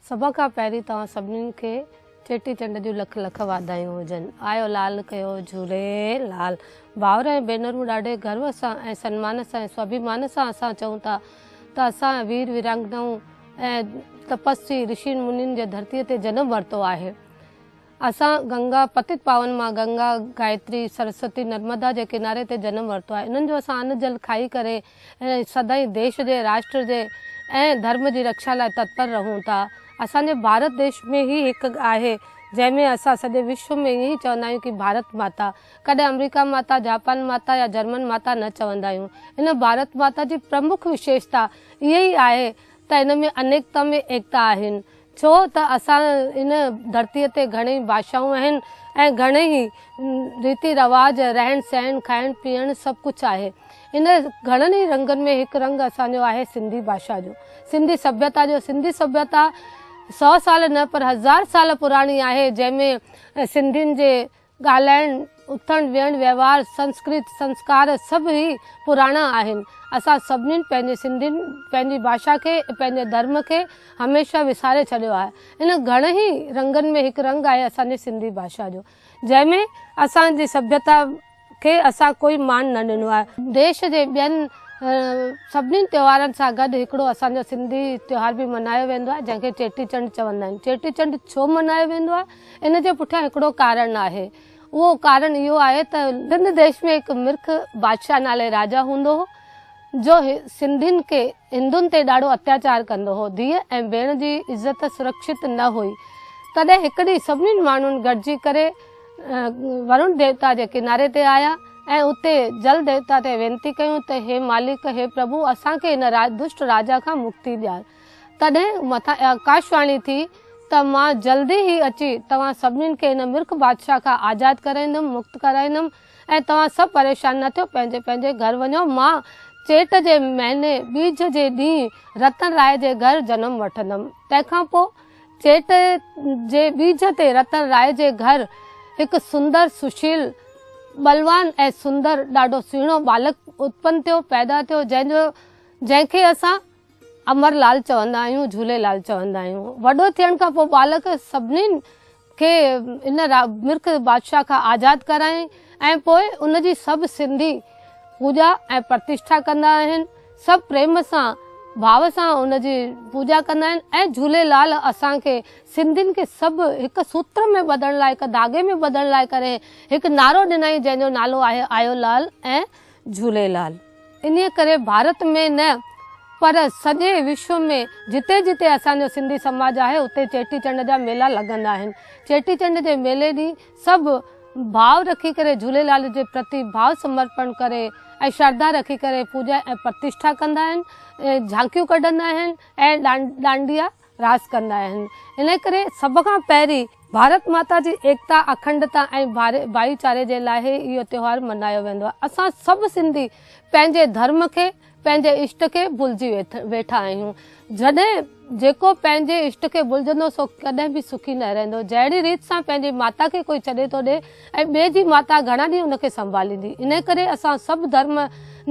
سڀ کان پهرين توهان سڀنين کي چيٽي چنڊ جون لک لک واڌايون هجن. آيو لال ڪيو جهولي لال. ڀائر ۽ ڀينرون ڏاڍي گرو سان ۽ سنمان سان ۽ سواڀيمان سان اسان چئون ٿا ته اسان وير ويرانگنائون ۽ تپسوي رشين منين جي ڌرتي تي جنم ورتو آهي. اسان گنگا پتت پاون مان گنگا، گايتري، سرسوتي، نرمدا جي ڪناري تي جنم ورتو آهي. انهن جو اسان ان جل کائي ڪري سدائين ديش جي، راشٽر جي ۽ ڌرم جي رڪشا لاء تتپر رهون ٿا. اسان جي ڀارت ديش ۾ هي هڪ آهي جنهن ۾ اسان سڄي وشو ۾ ائين ئي چوندا آهيون ڪي ڀارت ماتا. ڪڏهن آمريڪا ماتا، جاپان ماتا يا جرمن ماتا نه چوندا آهيون. ان ڀارت ماتا جي پرمک وشيشتا اها ئي آهي ته ان ۾ انيڪتا ۾ ايڪتا آهن. ڇو ته اسان ان ڌرتيء تي گهڻيئي ڀاشائون آهن ۽ گهڻي ئي ريتي رواج، رهڻ سهڻ، کائڻ پيئڻ سڀ ڪجهه آهي. ان گهڻن ئي رنگن ۾ هڪ رنگ اسان جو آهي سنڌي ڀاشا جو، سنڌي سڀيتا جو. سنڌي سڀيتا سئو سال نه پر هزار سال پراڻي آهي، جنهن ۾ سنڌين جي ڳالهائڻ، اٿڻ ويهڻ، وهنوار، سنسڪرت، سنسڪار سڀ ئي پراڻا آهن. اسان سڀنين پنهنجي سنڌين پنهنجي ڀاشا کي ۽ پنهنجي ڌرم کي هميشه وساري ڇڏيو آهي. ان گهڻن ئي رنگن ۾ هڪ رنگ آهي اسان جي سنڌي ڀاشا جو جنهن ۾ اسان جي سڀيتا کي اسان ڪوئي مان نه ڏنو آهي. ديش جي ٻين سڀني تهوارن سان گڏ هڪڙو اسان جو سنڌي تهوار به ملهايو ويندو آهي جنهن کي چيٽي چنڊ چوندا آهن. چيٽي چنڊ ڇو ملهايو ويندو آهي؟ ان جي پٺيان هڪڙو ڪارڻ آهي. اهو ڪارڻ اهو آهي ته سنڌ ديش ۾ هڪ مرک بادشاهه نالي راجا هوندو هو، جو سنڌين کي هندن تي ڏاڍو اتياچار ڪندو هو. ڌيء ۽ ڀيڻ جي عزت سرڪشت نه هئي. تڏهن هڪ ڏينهن سڀني ماڻهن گڏجي ڪري ورڻ ديوتا جي ڪناري تي آيا ۽ اتي جل ديوتا تي وينتي ڪيون ته هي مالڪ، هي پرڀو، اسان کي هن دشٽ راجا کان مڪتي ڏيار. تڏهن مٿان آڪاشواڻي ٿي ته مان جلدي ئي اچي توهان سڀنين کي هن مرک بادشاهه کان آزاد ڪرائيندم، مڪت ڪرائيندم ۽ توهان سڀ پريشان نه ٿيو، پنهنجي پنهنجي گهر وڃو، مان چيٽ جي مهيني ٻيج جي ڏينهن رتن راء جي گهر جنم وٺندم. تنهن کان پوء چيٽ جي ٻيج تي رتن راء جي گهر هڪ سندر، سشيل، ٻلوان ۽ سندر ڏاڍو سهڻو ٻالڪ اتپن ٿيو، پيدا ٿيو، جنهن جو جنهن کي اسان امر لال چوندا آهيون، جهولي لال چوندا آهيون. وڏو ٿيڻ کان پوء ٻالڪ سڀني کي ان مرک بادشاهه کان آزاد ڪرايائين ۽ پوء ان جي سڀ سنڌي پوڄا ۽ پرتشٺا ڪندا آهن. سڀ پريم سان ڀاو سان ان جي پوڄا ڪندا آهن ۽ جهولي لال اسان کي سنڌين کي سڀ هڪ سوتر ۾ ٻڌڻ لاء هڪ ڌاڳي ۾ ٻڌڻ لاء ڪري هڪ نعرو ڏنائين جنهن جو نالو آهي آيو لال ۽ جهوليلال. انهيء ڪري ڀارت ۾ نه پر سڄي وشو ۾ جتي جتي اسان جو سنڌي سماج آهي اتي چيٽي چنڊ جا ميلا لڳندا آهن. چيٽي چنڊ جي ميلي ڏينهن سڀ ڀاو رکي ڪري جهوليلال جي پرتي ڀاو سمرپڻ ڪري ۽ شرڌا رکي ڪري پوڄا ۽ پرتشٺا ڪندا آهن، جهانڪيون ڪڍندا آهن ۽ ڏانڊيا راس ڪندا آهن. انهيء ڪري سڀ کان پهرين ڀارت ماتا جي ايڪتا، اکنڊتا ۽ ڀائيچاري جي لاء ئي اهو تهوار ملهايو ويندو آهي. اسان سڀ سنڌي پنهنجي ڌرم کي، پنهنجي اشٽ کي ڀلجي ويٺا آهيون. جڏهن جيڪو پنهنجي اشٽ کي ڀلجندو سو ڪڏهن به سکي نه رهندو. جهڙي ريت سان پنهنجي ماتا کي ڪوئي ڇڏي ٿو ڏي ۽ ٻئي جي ماتا گهڻا ڏينهن ان کي سنڀاليندي. انهيء ڪري اسان سڀ ڌرم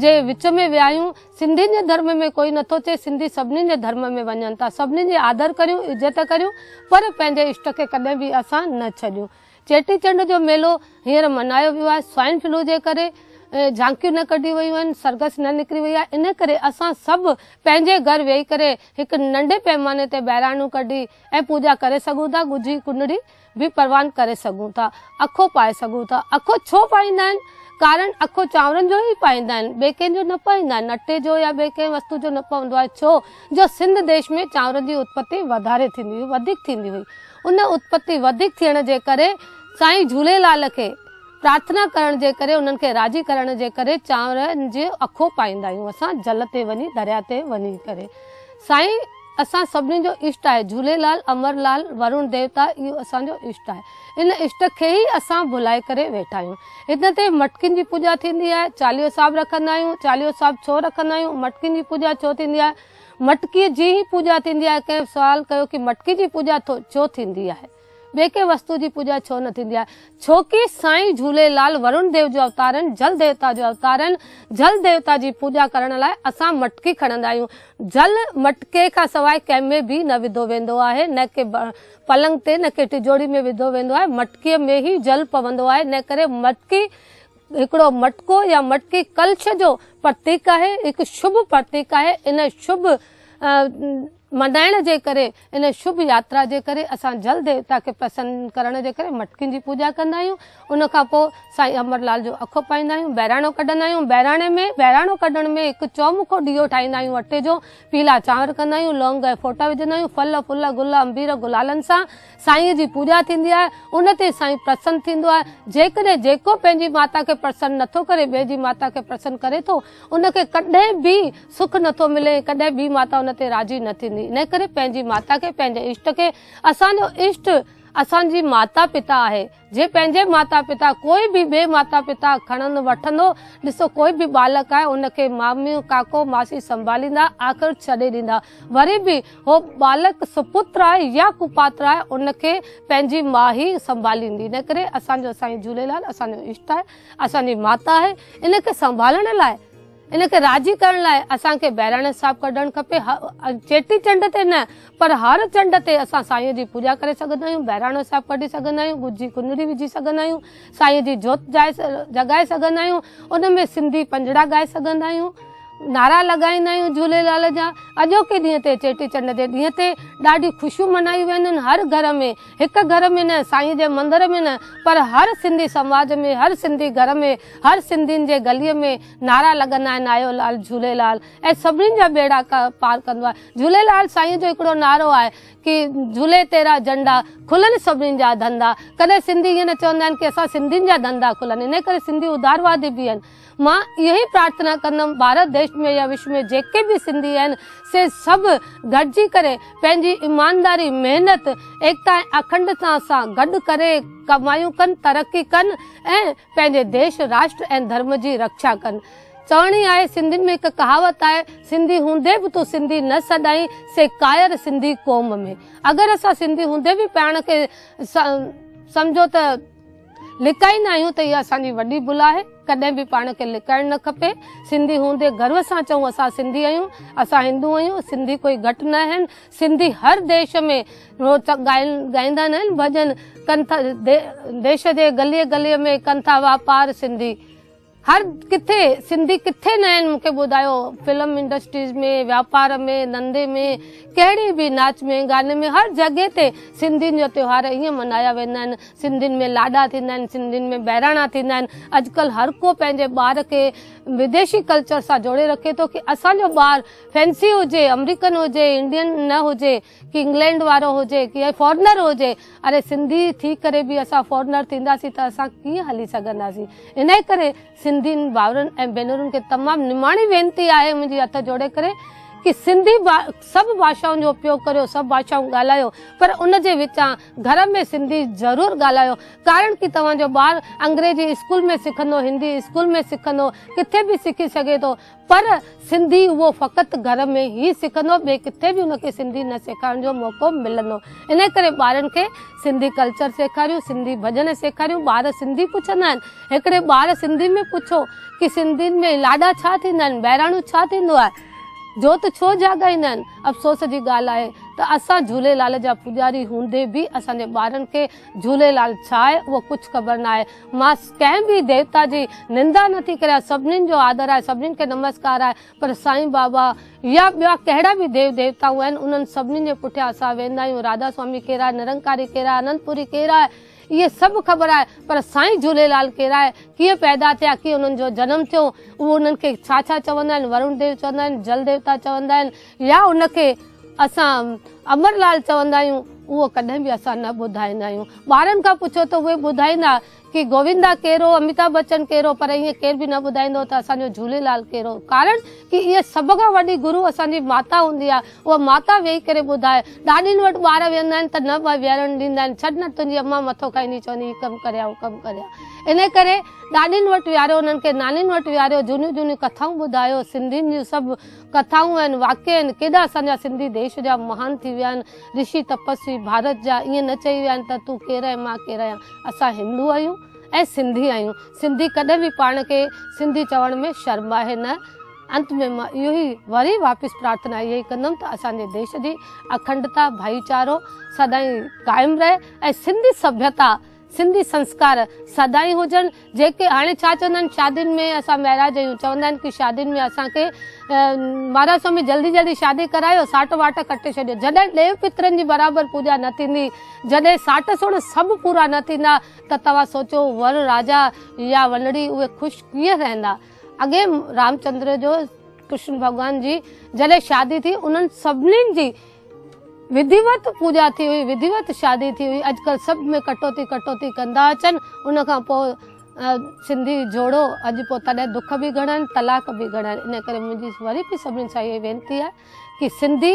جي وچ ۾ ويا آهيون. سنڌين جي ڌرم ۾ ڪوئي نٿو چئي، سنڌي سڀني جي ڌرم ۾ وڃن ٿا، سڀني جي آدر ڪريون، عزت ڪريون، پر پنهنجي اشٽ کي ڪڏهن به اسان نه ڇڏيون. چيٽي چنڊ جو ميلو هينئر ملهايو ويو آهي، سوائن فلو جي ڪري جهانڪيون نه ڪڍيون ويون آهن، سرگس نه نڪري وئي آهي، ان ڪري اسان سڀ پنهنجي گهر ويهي ڪري هڪ ننڍي پيماني تي بهراڻو ڪڍي ۽ پوڄا ڪري سگهون ٿا، ڳجهي ڪنڙي به پروان ڪري سگهون ٿا، اکو پائي سگهون ٿا. اکو ڇو پائيندا آهن؟ ڪارڻ اکو چانورن جو ئي پائيندا آهن، ٻئي ڪنهن جو نه پائيندا آهن. اٽي جو يا ٻئي ڪنهن وستو جو نه پوندو آهي، ڇو جو سنڌ ديش ۾ چانورن جي اتپتي وڌاري ٿيندي هئي، وڌيڪ ٿيندي هئي. ان اتپتي وڌيڪ ٿيڻ جي ڪري سائين جهوليلال کي پرارٿنا ڪرڻ جي ڪري انهن کي راضي ڪرڻ جي ڪري چانورن جو اکو پائيندا آهيون اسان جل تي وڃي درياء تي وڃي ڪري سائين اسان سڀني جو اشٽ آهي جهوليلال امر لال ورڻ ديوتا اهو اسان جو اشٽ آهي ان اشٽ کي ئي اسان ڀلائي ڪري ويٺا آهيون ان تي مٽڪين جي پوڄا ٿيندي آهي چاليهو صاحب رکندا آهيون چاليهو صاحب ڇو رکندا آهيون مٽڪين جي پوڄا ڇو ٿيندي آهي مٽڪي جي ئي پوڄا ٿيندي آهي ڪنهن سوال ڪيو ڪي مٽڪي جي پوڄا ڇو ٿيندي آهي. ٻئي ڪنهن وستو جي پوڄا ڇو نه ٿيندي آهي؟ ڇو ڪي سائين جهوليلال ورڻ ديو جو اوتار آهن، جل ديوتا جو اوتار آهن، جل ديوتا جي پوڄا ڪرڻ لاء اسان مٽڪي کڻندا آهيون. جل مٽڪي کان سواء ڪنهن ۾ به نه وڌو ويندو آهي، نه ڪي پلنگ تي نه ڪي ٽجوڙي ۾ وڌو ويندو آهي، مٽڪيء ۾ ئي جل پوندو آهي، ان ڪري مٽڪي هڪڙو مٽڪو يا مٽڪي ڪلش جو پرتيڪ آهي، هڪ شڀ پرتيڪ آهي، ان شڀ ملهائڻ جي ڪري، ان شڀ ياترا جي ڪري اسان جل ديوتا کي پرسن ڪرڻ جي ڪري مٽڪين جي پوڄا ڪندا آهيون. ان کان پوء سائين امر لال جو اکو پائيندا آهيون، بهراڻو ڪڍندا آهيون. بهراڻي ۾ بهراڻو ڪڍڻ ۾ هڪ چؤمکو ڏيئو ٺاهيندا آهيون اٽي جو، پيلا چانور ڪندا آهيون، لونگ ۽ ڦوٽا وجهندا آهيون، ڦل، ڦل، گل، انبير، گلالن سان سائينء جي پوڄا ٿيندي آهي، ان تي سائين پرسن ٿيندو آهي. جيڪڏهن جيڪو پنهنجي ماتا کي پرسن نٿو ڪري ٻئي جي ماتا کي پرسن ڪري ٿو، ان کي ڪڏهن به سک نٿو ملي ۽ ڪڏهن ٻي ماتا ان تي راضي نه ٿيندي. انهيء ڪري پنهنجي ماتا کي، پنهنجي اشٽ کي، اسان جو اشٽ اسان جي ماتا پتا آهي. جي پنهنجي ماتا پتا ڪوئي به ٻئي ماتا پتا کڻندو وٺندو، ڏسو ڪوئي به ٻالڪ آهي ان کي ماميون، ڪاڪو، ماسي سنڀاليندا آخر ڇڏي ڏيندا. وري به هو ٻالڪ سپتر آهي يا ڪپاتر آهي ان کي پنهنجي ماء ئي سنڀاليندي. انهيء ڪري اسان جو سائين جهوليلال اسان جو اشٽ آهي. اسان جي ماتا آهي، ان کي سنڀالڻ لاء، ان کي راضي ڪرڻ لاء اسان کي بهراڻي صاحب ڪڍڻ کپي. چيٽي چنڊ تي نه پر هر چنڊ تي اسان سائين جي پوڄا ڪري سگهندا آهيون، بهراڻو صاحب ڪڍي سگهندا آهيون، ڳجهي ڪنري وجهي سگهندا آهيون، سائين جي جوت جڳائي سگهندا آهيون، ان ۾ سنڌي پنجڙا ڳائي سگهندا آهيون. نعرا لڳائيندا آهيون جهوليلال جا. اڄوڪي ڏينهن تي چيٽي چنڊ جي ڏينهن تي ڏاڍيون خوشيون ملهايون وينديون آهن هر گهر ۾ هڪ گهر ۾ نه سائين جي مندر ۾ نه پر هر سنڌي سماج ۾ هر سنڌي گهر ۾ هر سنڌين جي گلي ۾ نعرا لڳندا آهن آيو لال جهوليلال ۽ سڀني جا ٻيڙا پار ڪندو آهي جهوليلال سائين جو هڪڙو نعرو آهي ڪي جهولي تيرا جهنڊا کلن سڀني جا ڌنڌا ڪڏهن سنڌي ائين نه چوندا آهن ڪي اسان سنڌين جا ڌنڌا کلن انهي ڪري سنڌي اداروادي به آهن مان اهو ئي پرارٿنا ڪندم ڀارت ديش ۾ يا وشو ۾ جيڪي به سنڌي آهن سي سڀ گڏجي ڪري پنهنجي ايمانداري، محنت، ايڪتا ۽ اکنڊتا سان گڏ ڪري ڪمايون ڪن، ترقي ڪن ۽ پنهنجي ديش، راشٽر ۽ ڌرم جي رکشا ڪن. چوڻي آهي سنڌين ۾ هڪ ڪهاوت آهي سنڌي هوندي به تون سنڌي نه سڏائين سي ڪائر سنڌي قوم ۾. اگر اسان سنڌي هوندي به پاڻ کي سمجهو ته. لڪائيندا آهيون ته اها اسان جي وڏي ڀل آهي، ڪڏهن به پاڻ کي لڪائڻ نه کپي، سنڌي هوندي گرو سان چئون اسان سنڌي آهيون، اسان هندو آهيون، سنڌي ڪوئي گهٽ نه آهن، سنڌي هر ديش ۾ ڳائيندا نه آهن ڀڄن ڪن ٿا ديش جي گليء گليء ۾ ڪن ٿا واپار سنڌي. هر ڪٿي سنڌي ڪٿي نه آهن مونکي ٻڌايو فلم انڊسٽريز ۾ واپار ۾ ڌنڌي ۾ ڪهڙي به ناچ ۾ گاني ۾ هر جڳهه تي سنڌين جا تيوهار ائين ملهايا ويندا آهن سنڌين ۾ لاڏا ٿيندا آهن سنڌين ۾ بهراڻا ٿيندا آهن اڄڪلهه هر ڪو پنهنجي ٻار کي وديشي ڪلچر سان جوڙي رکي ٿو ڪي اسان جو ٻار فينسي هجي آمريڪن هجي انڊين نه هجي ڪي انگلينڊ وارو هجي ڪي فارنر هجي اري سنڌي ٿي ڪري به اسان فارنر ٿينداسين ته اسان ڪيئن هلي سگهنداسين انهي ڪري سنڌين ڀائرن ۽ ڀينرن کي تمام نماڻي وينتي آهي منهنجي هٿ جوڙي ڪري ڪي سنڌي سڀ ڀاشائن جو اپيوگ ڪريو سڀ ڀاشائون ڳالهايو پر ان جي وچان گهر ۾ سنڌي ضرور ڳالهايو ڪارڻ ڪي توهان جو ٻار انگريزي اسڪول ۾ سکندو هندي اسڪول ۾ سکندو ڪٿي به سکي سگهي ٿو پر سنڌي اهو فقط گهر ۾ ئي سکندو ٻئي ڪٿي به ان کي سنڌي نه سيکارڻ جو موقعو ملندو. انهي ڪري ٻارن کي سنڌي ڪلچر سيکاريون، سنڌي ڀڄن سيکاريون، ٻار سنڌي پڇندا آهن، هڪڙي ٻار سنڌي ۾ پڇو ڪي سنڌين ۾ لاڏا ڇا ٿيندا آهن، بهراڻو ڇا ٿيندو آهي، جوت ڇو جاڳائيندا آهن، افسوس جي ڳالهه آهي ته اسان جهوليلال جا پوڄاري هوندي به اسان جي ٻارن کي جهوليلال ڇا آهي اهو ڪجهه خبر ناهي. مان ڪنهن به ديوتا جي نندا نه ٿي ڪريان، سڀنين جو آدر آهي، سڀنين کي نمسڪار آهي، پر سائين بابا يا ٻيا ڪهڙا به ديو ديوتائون آهن، انهن سڀنين جي پٺيان اسان ويندا آهيون، راڌا سوامي ڪير آهي، نرنڪاري ڪير آهي، انندپوري ڪير آهي، اهي سڀ خبر آهي، پر سائين جهوليلال ڪير آهي، ڪيئن پيدا ٿيا، ڪيئن انهن جو جنم ٿيو، اهو انهن کي ڇا ڇا چوندا آهن، ورڻ ديو چوندا آهن، جل ديوتا چوندا آهن يا ان کي اسان امر لال چوندا آهيون، اهو ڪڏهن به اسان نه ٻڌائيندا آهيون. ٻارن کان پڇو ته اهي ٻڌائيندا. ڪي گووندا ڪير هو، اميتاڀ بچن ڪير هو، پر ائين ڪير به نه ٻڌائيندو ته اسان جو جهوليلال ڪير هو. ڪارڻ ڪي اها سڀ کان وڏي گرو اسان جي ماتا هوندي آهي، اها ماتا ويهي ڪري ٻڌائي. ڏاڏين وٽ ٻار ويهندا آهن ته نه ويهارڻ ڏيندا آهن، ڇڏ نه تنهنجي امان مٿو کائيندي، چوندي هي ڪم ڪريان هو ڪم ڪريان. انهي ڪري ڏاڏين وٽ ويهاريو انهن کي، نانين وٽ ويهاريو، جهونيون جهونيون ڪٿائون ٻڌايو، سنڌين جون سڀ ڪٿائون آهن، واقع آهن، ڪيڏا اسان جا سنڌي ديش جا مهان ٿي ويا آهن، رشي تپسوي ڀارت جا، ائين نه چئي ويا آهن ته تون ڪير آهين مان ڪير آهيان، اسان هندو آهيون ۽ سنڌي آهيون، سنڌي ڪڏهن به پاڻ کي سنڌي چوڻ ۾ شرمائي نه. انت ۾ مان اهو ئي وري واپس پرارٿنا اها ئي ڪندم ته اسان جي ديش جي اکنڊتا، ڀائيچارو سدائين قائم رهي ۽ سنڌي سڀيتا، سنڌي سنسڪار سدائين هجن. جيڪي هاڻي ڇا چوندا آهن شادين ۾ اسان مهراج آهيون چوندا آهن ڪي شادين ۾ اسان کي مهاراج سوامي جلدي جلدي شادي ڪرايو ساٽ واٽ ڪٽي ڇڏيو. جڏهن ڏيو پترن جي برابر پوڄا نه ٿيندي، جڏهن ساٽ سوڻ سڀ پورا نه ٿيندا ته توهان سوچو ور راجا يا ونڙي اهي خوش ڪيئن رهندا. اڳي رامچندر جو ڪرشن ڀڳوان جي جڏهن شادي ٿي انهن سڀنين جي وڌيوت پوڄا ٿي هئي، وڌيوت شادي ٿي هئي. اڄڪلهه سڀ ۾ ڪٽوتي ڪٽوتي ڪندا اچن. ان کان پوء سنڌي جوڙو اڄ پوء تڏهن دک به گهڻا آهن، طلاق به گهڻا آهن. ان ڪري منهنجي وري به سڀني سان اها وينتي آهي ڪي سنڌي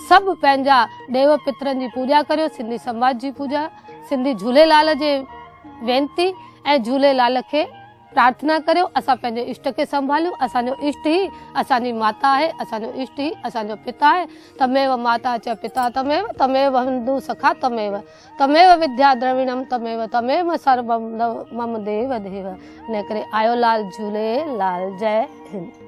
سڀ پنهنجا ڏيو پترن جي پوڄا ڪريو، سنڌي سماج جي پوڄا، سنڌي جهوليلال جي وينتي ۽ جهوليلال کي پرارٿنا ڪريو. اسان پنهنجي اشٽ کي سنڀاليون. اسان جو اشٽ ئي اسان جي ماتا آهي، اسان جو اشٽ ئي اسان جو پتا آهي. تميو ماتا چ پتا تميو، تميو بنڌو سکا تميو، تميو وديا درويڻم تميو، تميو سربم مم ديو ديو. ان ڪري آيو لال جهولي لال. جئي هند.